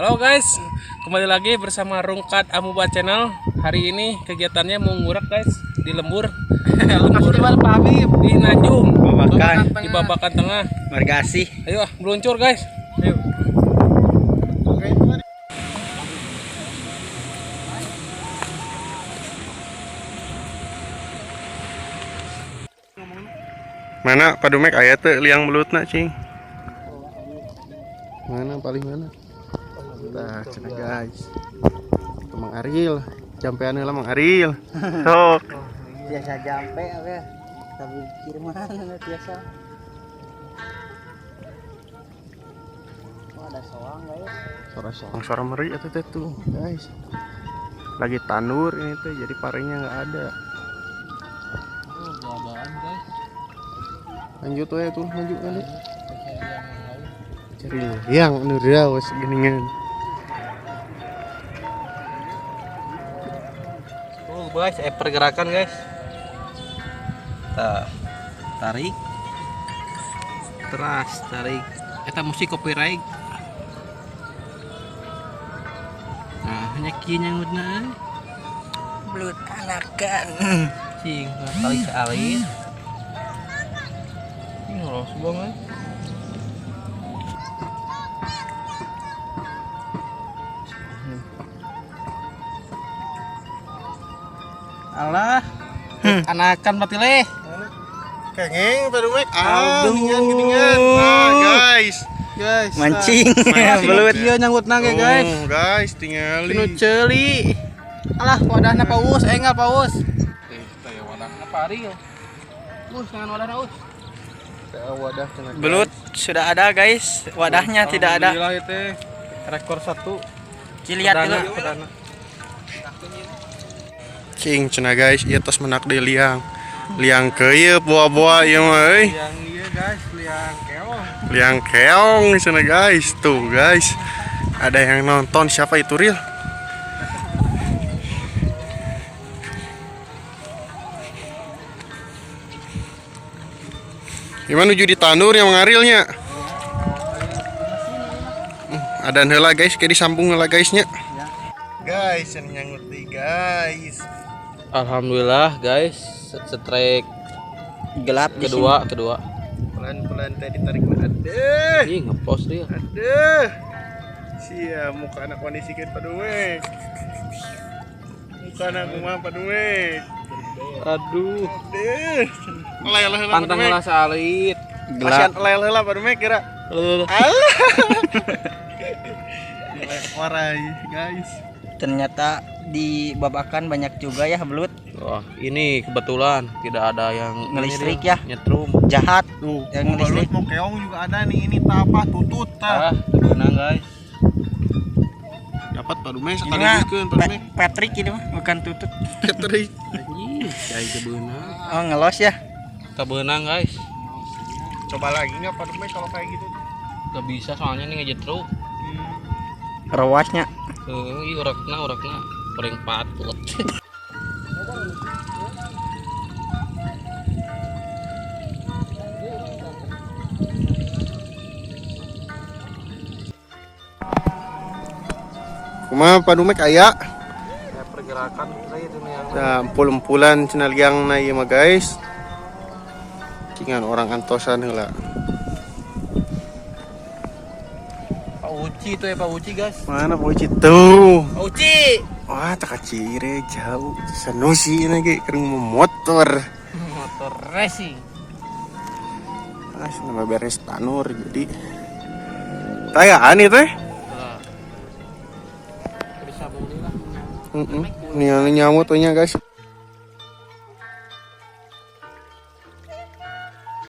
Halo guys, kembali lagi bersama Rungkad Amuba Channel. Hari ini kegiatannya mau ngurek guys di lembur, di lembur Pak Habib. Di Nanjung, Babakan. Di Babakan Tengah. Margasih. Ayo ah, meluncur guys. Ayo. Mana Pak Dumek, aya teu liang belutna, cing? Mana paling mana? Nah, cenah guys. Itu Mang Aril, jampean heula Mang Aril. Sok. Biasa jampe apa ya? Tapi pikir mana biasa. Oh, ada soang guys. Suara soang, suara meri eta teh tuh, guys. Lagi tandur ini tuh, jadi parenya nggak ada. Oh, keadaan guys. Lanjut we tuh, lanjut kali. Cari liang anu raos geuningan. Oh guys, pergerakan guys. Kita tarik. Teras tarik. Eta musik copyright. Nah, hanya kieu nyangutna euy. Belut anakan. Cing, tarik sealit. Ini ngeros banget. Alah. Anakan mati leh. Kengeng Pak Dumek. Ah, Aduh. geuningan geuningan. Nah, guys. Guys. Mancing. Mancing. Belut. Iya nyangutna ge guys. Oh, guys, tingali. Kinu ceuli. Alah, wadahna paus, engal paus. Eh, kita ya wadahna Pak Aril. Us, jangan wadahna us. Teh wadah cenah. Guys. Belut sudah ada guys, wadahnya tidak ada. Alhamdulillah itu rekor satu. Ciliat Perdana, dulu. perdana. Cing cenah guys, ieu tos menak di liang. Liang keuyeup boa-boa ieu mah euy. Liang iya guys, liang keong. Liang keong cenah guys. Tuh guys. Ada yang nonton, siapa itu Ril? Gimana nuju di tandur yang mengarilnya? Ada heula guys, kayak disambung heula guysnya. Guys, yang nyanggut di guys. Alhamdulillah guys, strike Gelap di kedua, kedua. Pelan-pelan teh ditarik. Aduh. Ih, ngepost dia. Aduh. Sia muka anak kondisikan paduwe. Muka anak kumaha paduwe. Aduh, Aduh. Leleh heula pantang Padumek. lah salit. Kasihan leleh heula padumek kira. Alah. Warai, guys. Ternyata di Babakan banyak juga ya belut. Wah, ini kebetulan tidak ada yang Ngelistrik ini ya. dia, nyetrum. Jahat. Tuh, Yang mau belut listrik. mau keong juga ada nih, ini tapa tutut tah. Ah, beunang guys. Dapat padumek Ini sekali mah bikeun padumek. Patrick ini mah bukan tutut. Patrick. Ih, cai kebeunang. Oh, ngelos ya. Kebeunang guys. Coba lagi nggak padumek kalau kayak gitu? Gak bisa soalnya ini ngejetru. Rawasnya. Heeh, ih urekna urekna paling patut. Kumaha padumek aya? Ya, pergerakan itu nih yang Nah, empul-empulan cenah liang na ieu mah guys. Cingan orang antosan heula. Pak Uci itu ya Pak Uci guys. Mana Pak Uci tuh? Pak Uci. Wah, tak cire jauh. Sanusi ini ge keur motor. Motor racing. Ah, nama beres tanur jadi. Tayaan itu teh. Lah. Bisa beli lah. Heeh. Nih nyamut nya guys.